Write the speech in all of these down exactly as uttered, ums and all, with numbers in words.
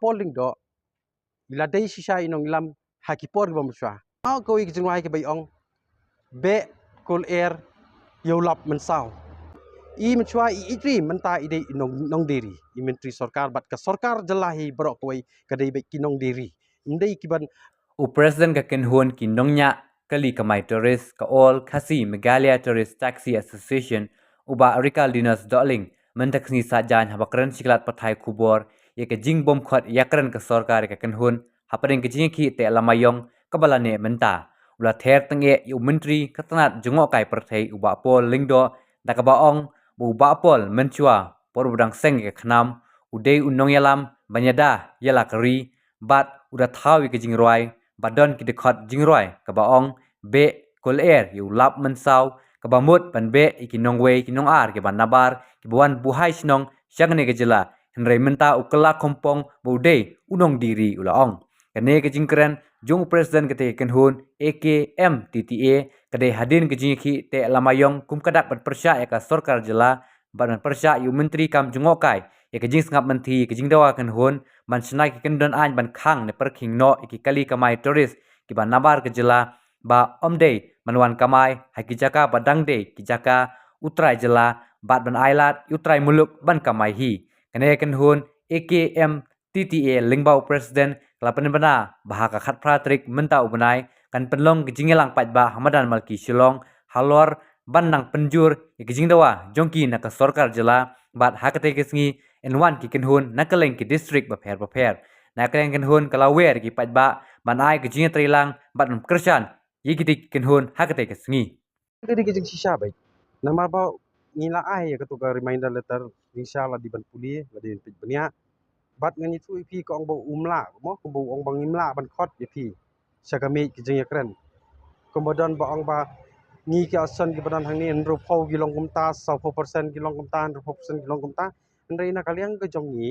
Paul Lyngdoh, i la dei shisha i nongïalam ha ki por kiba mynshuwa. Nga kawei ka jingrwai kaba i ong, beh kol er ïa u lap mynsaw. I mynshuwa i ïeit ri, mynta i dei i nong, nongdie ri. I myntri sorkar bad ka sorkar jylla hi baroh kawei ka dei beit ki nongdie ri. Ym dei kiban U President ka kynhun ki nongñiah kali kamai tourist ka All Khasi Meghalaya Tourist Taxi Association, u Bah Rikaldinus Dohling, mynta ka sngi Saitjaiñ haba kren sha ki lad pathai khubor ïa ka jingbymkhot ïakren ka sorkar ïa ka kynhun hapdeng ka jingïakhih teh lama ïong kaba la neh mynta, u la ther tyngeh ïa u Myntri ka tnat jngohkai pyrthei u Bah Paul Lyngdoh da kaba ong ba u Bah Paul mynshuwa por u dang seng ïa ka khnam u dei u nongïalam ban ïada ïa la ka ri, bad u da thaw ïa ka jingrwai ba don ki dkhot jingrwai kaba ong, beh kol er ïa u lap mynsaw, kaba mut ban beh ïa ki nongwei ki nongar kiba nabar kiba wan buhai shnong sha kane ka jylla. Hynrei mynta u kylla khongpong ba u dei u nongdie ri, u la ong. Kane ka jingkren jong u President katei ka kynhun A K M T T A ka dei hadien ka jingïakhih teh lama ïong kum ka dak ban pyrshah ïa ka sorkar jylla bad ban pyrshah ïa u Myntri kam jngohkai ïa ka jingsngap mynthi ïa ka jingdawa ka kynhun ban shna ki kyndon aiñ ban khang ne pyrkhing noh ïa ki kali kamai tourist kiba nabar ka jylla ba ym dei ban wan kamai ha ki jaka ba dang dei ki jaka u trai jylla bad ban ailad ïa u trai muluk ban kamai hi. Kane ka kynhun A K M T T A lyngba u President ka la pynbna ba ha ka khatphra tarik mynta u bnai kan pynlong ka jingïalang paidbah ha madan Malki Shillong halor ban nang pynjur ïa ka jingdawa jong ki na ka sorkar jylla bad ha katei ka sngi yn wan ki kynhun na kylleng ki district bapher bapher. Na kylleng kynhun ka la wer ïa ki paidbah ban ai ka jingïatreilang bad ban kyrshan ïa kitei ki kynhun ha katei ka sngi. Ka dei ka jingshisha beit. Namar ba ngi la ai ïa kato ka reminder letter jingshisha la dei ban pule, la dei ban peit bniah. Bad ngan ïathuh ïa phi ka ong ba um lah, mo, kumba u ong ba ngim lah ban khot ïa phi sha ka miej ka jingïakren. Kumba don ba ong ba ngi ki option kiba don hangne hynriewphew ki long kumta, sawphew percent ki long kumta, hynriewphew percent ki long kumta. Hynrei na ka liang ka jong ngi,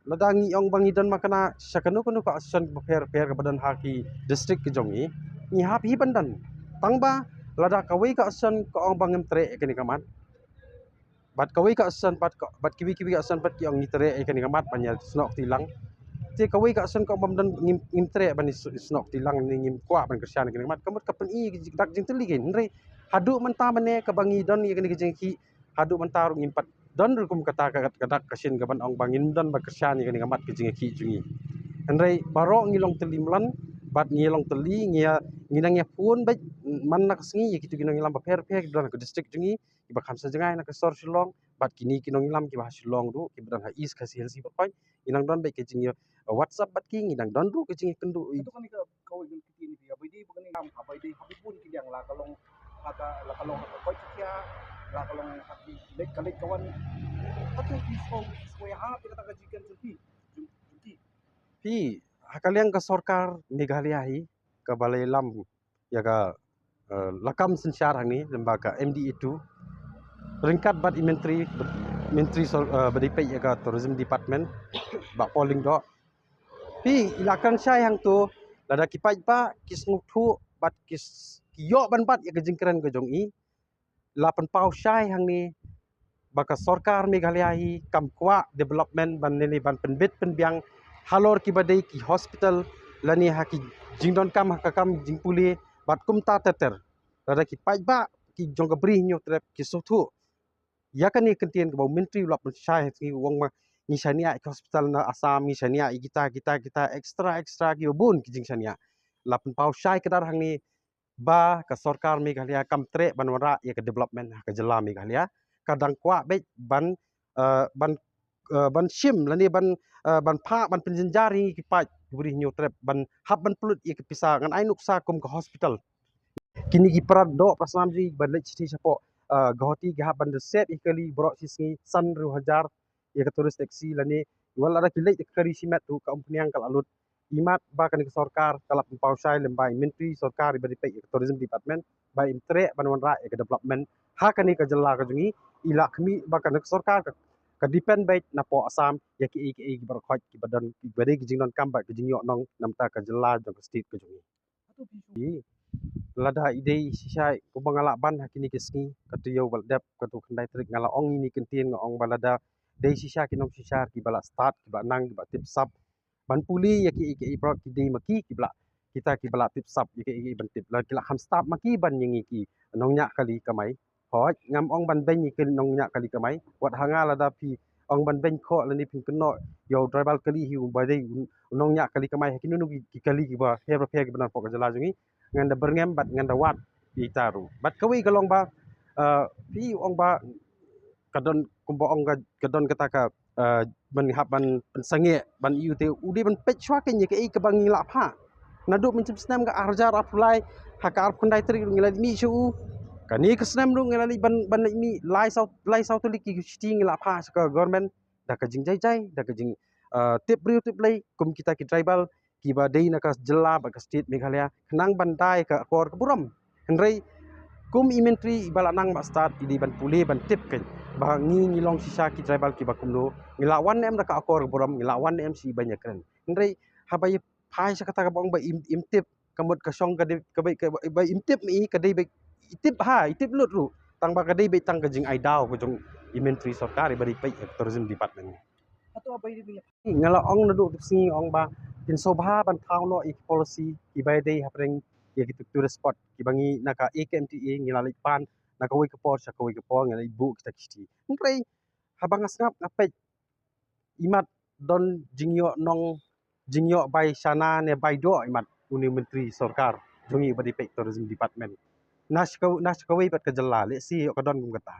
lada ngi ong ba ngi don makna sha kano kano ka option bapher bapher kaba don ha ki district ka jong ngi, ngi hap hi ban don. Tang ba lada kawei ka option ka ong ba ngim treh ïa kane ka mat, bad kawei ka option bad ka, bad kiwei kiwei ka option bad ki ong ngi treh ïa kane ka mat ban ïa snoh kti lang. Te kawei ka option ka ong ba ngim don, ngim, ngim treh ban ïa snoh kti lang ne ngim kwah ban kyrshan ïa kane ka mat. Ka mut ka pyni ka dak jingtylli kein. Hynrei haduh mynta mynne kaba ngi don ïa kane ka jingïakhih, haduh mynta ruh ngim pat don ruh kum kata ka, ka dak ka shin kaban ong ba ngim don ba kyrshan ïa kane ka mat ka jingïakhih jong ngi. Hynrei baroh ngi long tylli mlan bad ngi long tylli, ngi ïa, ngi nang ïa phone beit man la ka sngi ïa kito ki nongïalam bapher bapher kiba don ha ka district jong ngi, kiba kham sa jngai na ka sor Shillong, bad kine ki nongïalam kiba ha Shillong ruh, kiba don ha East Khasi Hills, kiba poi, ngi nang don beit ka jingïa WhatsApp bad ki, ngi nang don ruh ka jingïakynduh. Kawei ka ktien ïa phi, haba ïadei bad kane ka kam, haba ïadei ha bun ki liang, la ka long ha ka, la ka long ha ka koit ka khiah, la ka long ha ki leit ka leit ka wan. Hato phi sngewbha, phi sngewbha ïahap ïa kata ka jingkren jong phi, jong, jong ki? Phi, ha ka liang ka sorkar Meghalaya hi kaba la ïalam ïa ka, eh, lakam synshar hangne lyngba ka M D A two ryngkat bad i Myntri, Myntri sor-, eh, ba dei peit ïa ka Tourism Department, Bah Paul Lyngdoh. Phi, i la kren shai hangto, lada ki paidbah ki sngewthuh bad ki s-, ki ïoh ban bat ïa ka jingkren ka jong i, la pynpaw shai hangne ba ka sorkar Meghalaya hi kam kwah development ban ne, ne ban pynbit pynbiang halor kiba dei ki hospital lane ha ki jingdonkam ha ka kam jingpule bad kumta ter ter. Lada ki paidbah ki jong ka Bri Hynñiewtrep ki sngewthuh ïa kane ka ktien kaba u Myntri u la pynshai ha ki, u ong ma ngi shaniah ïa ki hospital na Assam, ngi shaniah ïa kita, kita, kita, extra, extra, kiba bun ki jingshaniah. La pynpaw shai kdar hangne ba ka sorkar Meghalaya kam treh ban wanrah ïa ka development ha ka jylla Meghalaya. Ka dang kwah beit ban, eh, ban, eh, ban shim lane ban, eh, ban phah, ban pynjynjar ïa ngi ki paid Bri Hynñiewtrep ban hap ban pynlut ïa ka pisa. Ngan ai nuksa kum ka hospital. Kine ki para doh para snam jong ngi ba leit shithi shapoh, eh, Guwahati ki hap ban da sep ïa ki kali baroh shi sngi san hynriew hajar ïa ka tourist taxi lane wat la da ki leit ïa ka kali shimet ruh ka umphniang ka la lut. Imat ba kane ka sorkar ka la pynpaw shai lyngba i Myntri sorkar iba dei peit ïa ka Tourism Department ba im treh ban wanrah ïa ka development ha kane ka jylla ka jong ngi. I la khmih ba kane ka sorkar ka, ka depend beit napoh Assam ïa kiei kiei kiba rkhot kiba don, kiba dei ki jingdonkam bad ki jingïohnong na bynta ka jylla jong ka state ka jong ngi. Phi, lada i dei shisha kumba nga la ban ha kine ki sngi, ka taïew ba la dep, ka tu khyndai tarik, nga la ong ïa kine ki ktien, nga ong ba lada dei shisha ki nongshisha kiba la stad, kiba nang, kiba tip sap, ban pule ïa ki, ki, ki, ki dei ma ki, ki ba la, kita ki ba la tip sap ïa ki, ki ban tip, la ki la kham stad ma ki ban ïa ngi ki nongñiah kali kamai. Hooid, ngam ong ban beiñ ïa ki nongñiah kali kamai. Wat ha nga lada phi ong ban beiñ khoh lane phin kynnoh ïa u driver kali hi u ba dei u nongñiah kali kamai ha kino kino ki, ki kali ki ba pher ba pher ki ba na pok ka jylla jong ngi, ngan da byrngem bad ngan da wad ïa ita ruh. Bad kawei ka long ba, eh, phi ong ba ka don kumba ong ka, ka don kata ka, eh, ban hap ban pynsangeh ban ïoh te u dei ban peit shuwa kein ïa kaei kaba ngi la phah. Naduh mynshem snem ka ar hajar arphew lai ha ka arphew khyndai tarik ruh ngi la leit mih sha u. Kane ka snem ruh ngi la leit ban, ban leit mih lai saw, lai saw tylli ki shithi ngi la phah sha ka government da ka jingjai jai, da ka jing, eh, tip briew tip Blei kum kita ki tribal kiba dei na ka jylla bad ka state Meghalaya khnang ban da ïa ka akor ka burom. Hynrei kum i myntri iba la nang ba stad i dei ban pule ban tip kein ba ngi, ngi long shisha ki tribal kiba kumno, ngi la wan ne em da ka akor ka burom, ngi la wan ne em shi ban ïakren. Hynrei haba ïa phai sha kata kaba ong ba im, im tip, ka mut ka shong ka dei, ka ba, ka ba, ba im tip mi, ka dei ba i tip, ha, i tip lut ruh. Tang ba ka dei ba tang ka jingai daw ka jong i myntri sorkar iba dei peit ïa ka tourism department. Nga la ong naduh tip sngi ong ba kin sngewbha ban thaw noh ïa ki policy kiba dei hapdeng ïa ki tourist spot kiba ngi na ka A K M T A ngi la leit pan na kawei ka por sha kawei ka por, ngi la leit buh kita ki shithi. Hynrei haba nga sngap nga peit imat don jingïoh nong, jingïoh bai shana ne bai doh imat une u myntri sorkar jong ngi ba dei peit tourism department. Na sha ka, na sha kawei pat ka jylla lehse ïoh ka don kum kata.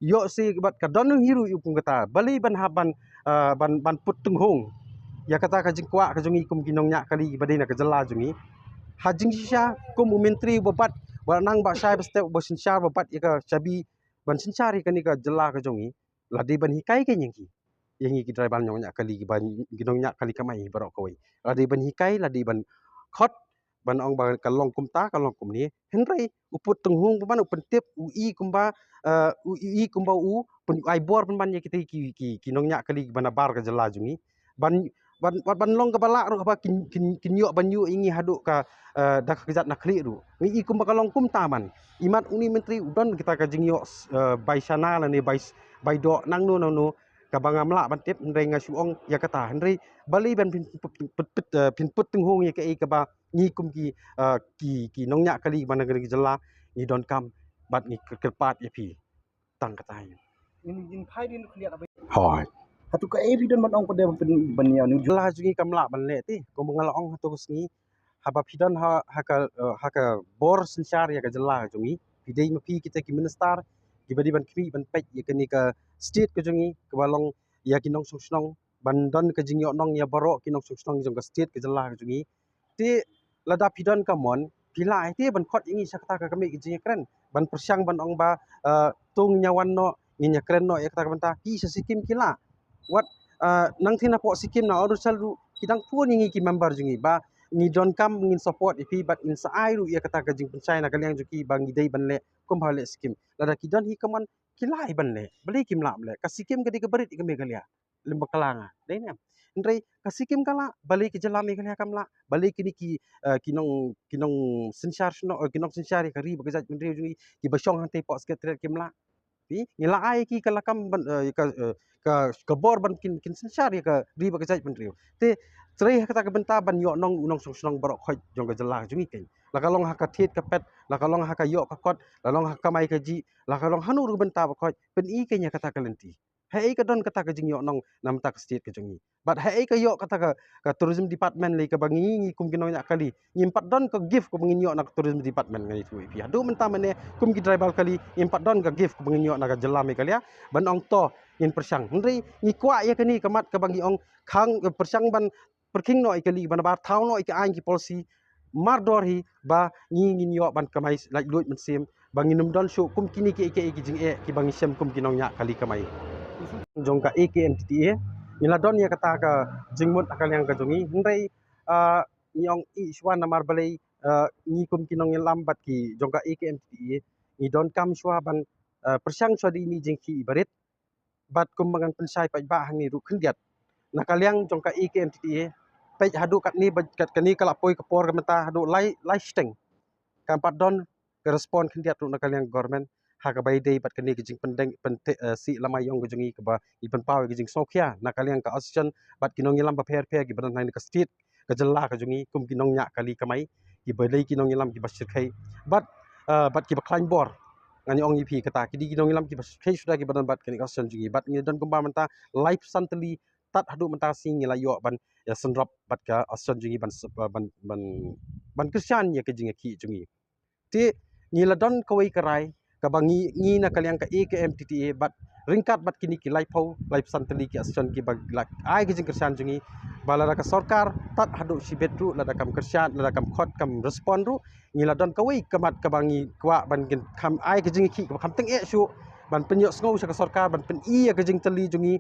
Ïoh shi bad ka don hi ruh ïa u kum kata. Balei ban hap ban, ah, ban, ban put tynghung ïa kata ka jingkwah ka jong ngi kum ki nongñiah kali ba dei na ka jylla jong ngi. Ha jingshisha kum u myntri uba bat, ba nang ba shai ba step, ba synshar ba bat ïa ka shabi ban synshar ïa kane ka jylla ka jong ngi. La dei ban hikai kein ïa ngi, ïa ngi ki driver nongñiah kali kiba, ki nongñiah kali kamai baroh kawei. La dei ban hikai, la dei ban khot, ban ong ba ka long kumta, ka long kumne. Hynrei u put tynghung pynban, u pyntip, u i kumba, eh, u i kumba u pyn, ai bor pynban ïa kita ki, ki, ki nongñiah kali kiba nabar ka jylla jong ngi. Ban, ban, ban, ban long kaba lah ruh haba kin, kin, kin ïoh ban ïoh ïa ngi haduh ka, eh, da ka kjat na khlieh ruh. Ngi i kumba ka long kumta man. Imat une u myntri u don kita ka jingïoh, eh, bai shana lane bai, bai doh nangno nangno kaba ngam lah ban tip, hynrei nga shu ong ïa kata. Hynrei balei ban phin put, put, put, eh, phin put tynghung ïa kaei kaba ngi kum ki, eh, ki, ki nongñiah kali ba na ka jylla ngi donkam bad ngi kyr-, kyrpad ïa phi. Tang kata hi. Hooid. Hato kaei phi don ban ong pat de ban, ban ïa ni jylla jong ngi kam lah ban leh te. Kumba nga la ong hato ka sngi haba phi don ha, ha ka, eh, ha ka bor synshar ïa ka jylla jong ngi. Phi dei ma phi kita ki minister kiba dei ban khmih ban peit ïa kane ka state ka jong ngi kaba long ïa ki nongshong shnong ban don ka jingïoh nong ïa baroh ki nongshong shnong jong ka state ka jylla ka jong ngi. Te lada phi don ka mon, phi lah ïa te ban khot ïa ngi sha kata ka kmie ka jingïakren. Ban pyrshang ban ong ba, eh, to ngin ïa wan noh, ngin ïakren noh ïa kata ka bynta, ki sha Sikkim ki lah. Wat, eh, nangtei na pok Sikkim na Arunachal ruh, ki dang phone ïa ngi ki member jong ngi ba ngi donkam ngin support ïa phi bad ngin sa ai ruh ïa kata ka jingpynshai na ka liang jong ki ba ngi dei ban leh kumba leh Sikkim. Lada ki don hi ka mon, ki lah hi ban leh. Balei kim lah ban leh? Ka Sikkim ka dei ka barit ïa ka Meghalaya. Lem ba ka la nga. Dei ne em? Hynrei ka Sikkim ka lah, balei ka jylla Meghalaya kam lah, balei kine ki, eh, ki nong, ki nong synshar shnong, eh, ki nong synshar ïa ka ri bad ka jaitbynriew jong ngi, kiba shong hangtei pok Secretariat kim lah. Phi, ngi la ai ki ka lakam ban, eh, ka, eh, ka, ka bor ban kin, kin synshar ïa ka ri bad ka jaitbynriew. Te, trei ha kata ka bynta ban ïoh nong, u nongshong shnong baroh khoit jong ka jylla jong ngi kein. La ka long ha ka thied ka pet, la ka long ha ka ïoh ka kot, la long ha ka kamai kajih, la ka long hano ruh ka bynta baroh khoit, pyni kein ïa kata ka lynti. Haei ka don kata ka jingïoh nong na bynta ka state ka jong ngi. Bad haei ka ïoh kata ka, ka tourism department lei kaba ngi, ngi kum ki nongñiah kali. Ngim pat don ka gift kaba ngin ïoh na ka tourism department ngan ïathuh ïa phi. Haduh mynta mynne kum ki driver kali, ngim pat don ka gift kaba ngin ïoh na ka jylla Meghalaya. Ban ong to, ngin pyrshang. Hynrei ngi kwah ïa kane ka mat kaba ngi ong khang, eh, pyrshang ban pyrkhing noh ïa ka lei ban bar thaw noh ïa ka aiñ ki policy mardor hi ba ngi ngin ïoh ban kamai laitluid mynsiem ba ngin ym don shuh kum kine ki, ki, ki jingeh kiba ngi shem kum ki nongñiah kali kamai. Jong ka A K M T T A ngi la don ïa kata ka jingmut ha ka liang ka jong ngi hynrei, ah, ngi ong i shuwa namar balei, ah, ngi kum ki nongïalam bad ki jong ka A K M T T A ngi donkam shuwa ban, ah, pyrshang shuwa da ine i jingkhih barit. Bad kumba ngan pynshai paidbah hangne ruh khyndiat. Na ka liang jong ka A K M T T A, peit haduh katne ba, kat kane ka la poi ka por ka mynta haduh lai, lai shiteng. Kam pat don ka respond khyndiat ruh na ka liang government. ha kaba ïadei bad kane ka jingpyndeng pynte, eh, sih lama ïong ka jong ngi kaba ngi pynpaw ïa ka jingsngewkhia na ka liang ka association bad ki nongïalam bapher bapher kiba don ha kane ka state, ka jylla ka jong ngi kum ki nongñiah kali kamai, kiba dei ki nongïalam kiba shyrkhei bad, eh, bad kiba khlaiñ bor. Ngan ong ïa phi kata ki dei ki nongïalam kiba shyrkhei suda kiba don bad kane ka association jong ngi bad ngi don kumba mynta laiphew san tylli tad haduh mynta shi ngi la ïoh ban ïa synrop bad ka association jong ngi ban, ban, ban, ban kyrshan ïa ka jingïakhih jong ngi. Te ngi la don kawei ka rai kaba ngi, ngi na ka liang ka A K M T T A bad ryngkat bad kine ki laiphew, laiphew san tylli ki association kiba la ai ka jingkyrshan jong ngi ba lada ka sorkar tad haduh shibit ruh lada kam kyrshan, lada kam khot, kam respond ruh, ngi la don kawei ka mat kaba ngi kwah ban kin kham ai ka jingïakhih kaba kham tyngeh shuh ban pynïohsngew sha ka sorkar ban pyni ïa ka jingtylli jong ngi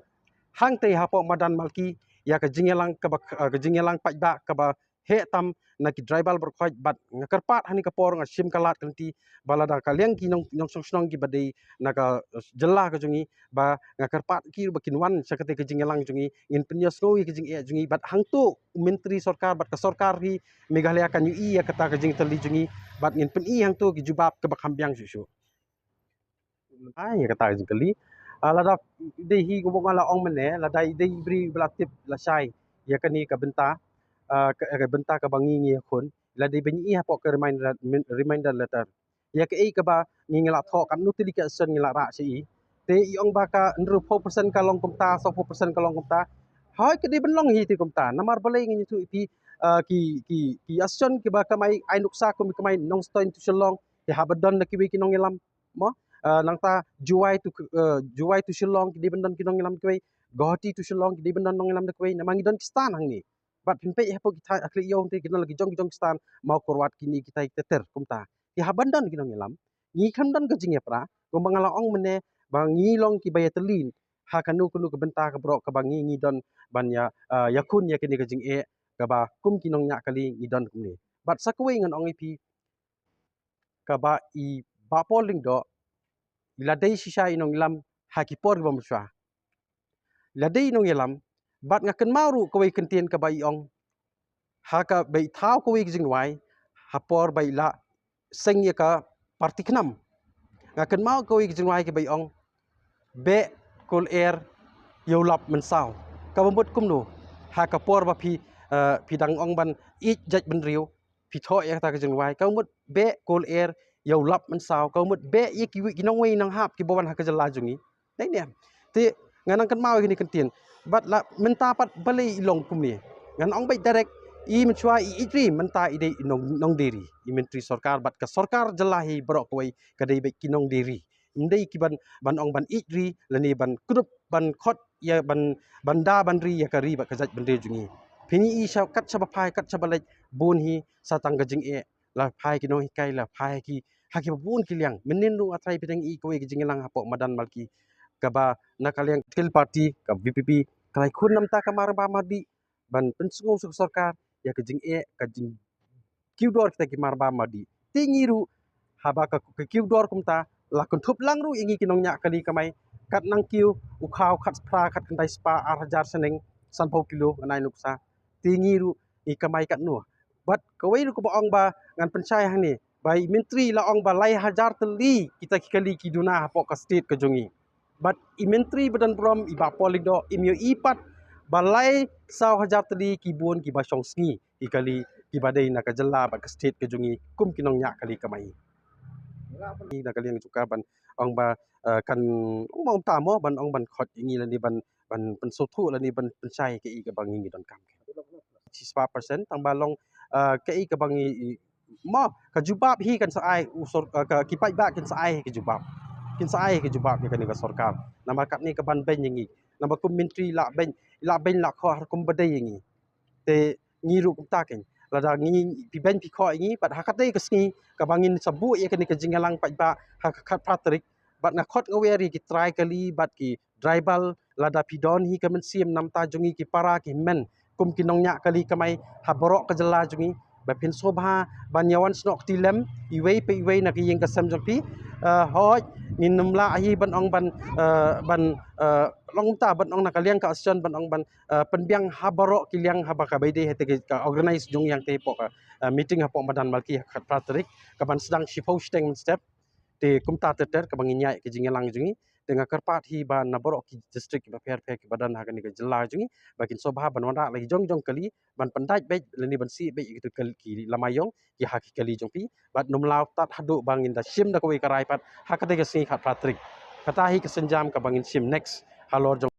hangtei hapoh madan Malki ïa ka jingïalang kaba, eh, ka jingïalang paidbah kaba heh tam na ki driver baroh khoit bad nga kyrpad ha kane ka por nga shim ka lad ka lynti ba lada ka liang ki nong, nongshong shnong kiba dei na ka, eh, jylla ka jong ngi ba nga kyrpad ki ba kin wan sha katei ka jingïalang jong ngi, ngin pynïohsngew ïa ka jingeh jong ngi bad hangto u myntri sorkar bad ka sorkar hi Meghalaya kan ïohi ïa kata ka jingtylli jong ngi bad ngin pyni hangto ki jubab kaba kham biang shuh shuh. Ai, ïa kata ka jingkylli. Ah, lada dei hi kumba nga la ong mynne, lada dei briew ba la tip lashai ïa kane ka bynta, ah, ka, ka bynta kaba ngi ngi ïakhun, lada dei ban ïohi hapoh ka reminder, reminder letter. Ïa kaei kaba ngi ngi la thoh katno tylli ki association ngi la rah sha i. Te i ong ba ka hynriewphew percent ka long kumta, sawphew percent ka long kumta. Hooid ka dei ban long hi te kumta. Namar balei ngi ïathuh ïa phi, ah, ki, ki, ki association kiba kamai ai nuksa kum kamai Nongstoiñ to Shillong, te haba don da kiwei ki nongïalam mo, ah, nangta Jowai to, ah, Jowai to Shillong ki dei ban don ki nongïalam kiwei, Guwahati to Shillong ki dei ban don nongïalam da kiwei, namar ngi don ki stand hangne. Bad phin peit hapoh ki thaiñ ha khlieh ïew hangtei ki don la ki jong ki jong ki stand, Mawkyrwat kine ki thaiñ ter ter kumta. Ki haba don ki nongïalam, ngi khlem don ka jingïapra, kumba nga la ong mynne, ba ngi long kiba ïatylli ha kano kano ka bynta ka baroh kaba ngi ngi don ban ïa, ah, ïakhun ïa kane ka jingeh kaba kum ki nongñiah kali ngi don kumne. Bad sa kawei ngan ong ïa phi, kaba i Bah Paul Lyngdoh i la dei shisha i nongïalam ha ki por kiba mynshuwa. I la dei i nongïalam bad nga kynmaw ruh kawei ka kyntien kaba i ong ha kaba i thaw kawei ka jingrwai ha por ba i la seng ïa ka party KHNAM. Nga kynmaw kawei ka jingrwai kaba i ong, beh kol er ïa u lap mynsaw. Kaba mut kumno ha ka por ba phi, eh, phi dang ong ban ïeit jaitbynriew, phi thoh ïa kata ka jingrwai, ka mut beh kol er ïa u lap mynsaw, ka mut beh ïa kiwei ki nongwei nonghap kiba wan ha ka jylla jong ngi. Dei ne em? Te ngan nang kynmaw ïa kine ki kyntien. Bad la mynta pat balei i long kumne? Ngan ong beit direct, i mynshuwa i ïeit ri, mynta i dei i nong, nongdie ri. I myntri sorkar bad ka sorkar jylla hi baroh kawei ka dei beit ki nongdie ri. Ym dei ki ban, ban ong ban ïeit ri lane ban kdup ban khot ïa ban, ban da ban ri ïa ka ri bad ka jaitbynriew jong ngi. Phin ïohi sha kat shaba phai kat shaba leit bun hi sa tang ka jingeh, la phai ki nonghikai, la phai ki ha kiba bun ki liang. Mynnin ruh nga tharai phi dang ïohi kawei ka jingïalang hapoh madan Malki kaba na ka liang political party ka V P P ka la ïakhun namar ka mar ba mar dih ban pynsngew sha ka sorkar ïa ka jingeh ka jing kiew dor kita ki mar ba mar dih. Te ngi ruh haba ka, ka kiew dor kumta la kynthup lang ruh ïa ngi ki nongñiah kali kamai, kat nang kiew u khaw khatphra khatkhyndai spah ar hajar shaneng, sanphew kilo ngan ai nuksa. Te ngi ruh ngi kamai katno? Bad kawei ruh kaba ong ba ngan pynshai hangne ba i myntri la ong ba lai hajar tylli kita ki kali ki duna hapoh ka state ka jong ngi. Bad i myntri ba don burom i Bah Paul Lyngdoh im ïohi pat ba lai saw hajar tylli ki bun kiba shong sngi ki kali kiba dei na ka jylla bad ka state ka jong ngi kum ki nongñiah kali kamai. Ngi na ka liang jong ka ban ong ba, eh, kan ong ba ym tam mo ban ong ban khot ïa ngi lane ban, ban pynsngewthuh lane ban pynshai kaei kaba ngi ngi donkam. Shispah percent tang ba long, eh, kaei kaba ngi, mo, ka jubab hi kan sa ai u sor-, eh, ka, ki paidbah kin sa ai ka jubab. Kin sa ai ka jubab ïa kane ka sorkar. Namar katne ka ban beiñ ïa ngi. Namar kum myntri lah beiñ, lah beiñ lah khoh har kum ba dei ïa ngi. Te ngi ruh kumta kein. Lada ngi phi beiñ phi khoh ïa ngi bad ha katei ka sngi kaba ngin sa buh ïa kane ka jingïalang paidbah ha ka khatphra tarik bad nga khot nga wer ïa ki trai kali bad ki driver, lada phi don hi ka mynsiem namar ta jong ngi ki para ki hynmen kum ki nongñiah kali kamai ha baroh ka jylla jong ngi, ba phin sngewbha ban ïa wan snoh kti lem iwei pa iwei na ka ïing ka sem jong phi. Eh, hooid ngin ym lah hi ban ong ban, eh, ban, eh, long ta ban ong na ka liang ka association ban ong ban, eh, pynbiang ha baroh ki liang haba ka bai dei ha te ka organize jong ïa te hapoh ka, eh, meeting hapoh madan Malki ha ka khatphra tarik ka ban sdang shiphew shiteng mynstep. Te kumta ter ter kaba ngin ïaid ka jingïalang jong ngi, te nga kyrpad hi ba na baroh ki district kiba pher pher kiba don ha kane ka jylla jong ngi, ba kin sngewbha ban wanrah la ki jong jong kali, ban pyndait beit lane ban sih beit ïa kito ki lama ïong ki ha ki kali jong phi, bad nym lah tad haduh ba ngin da shim da kawei ka rai pat ha kata ka sngi khatphra tarik. Kata hi ka sienjam kaba ngin shim next halor jong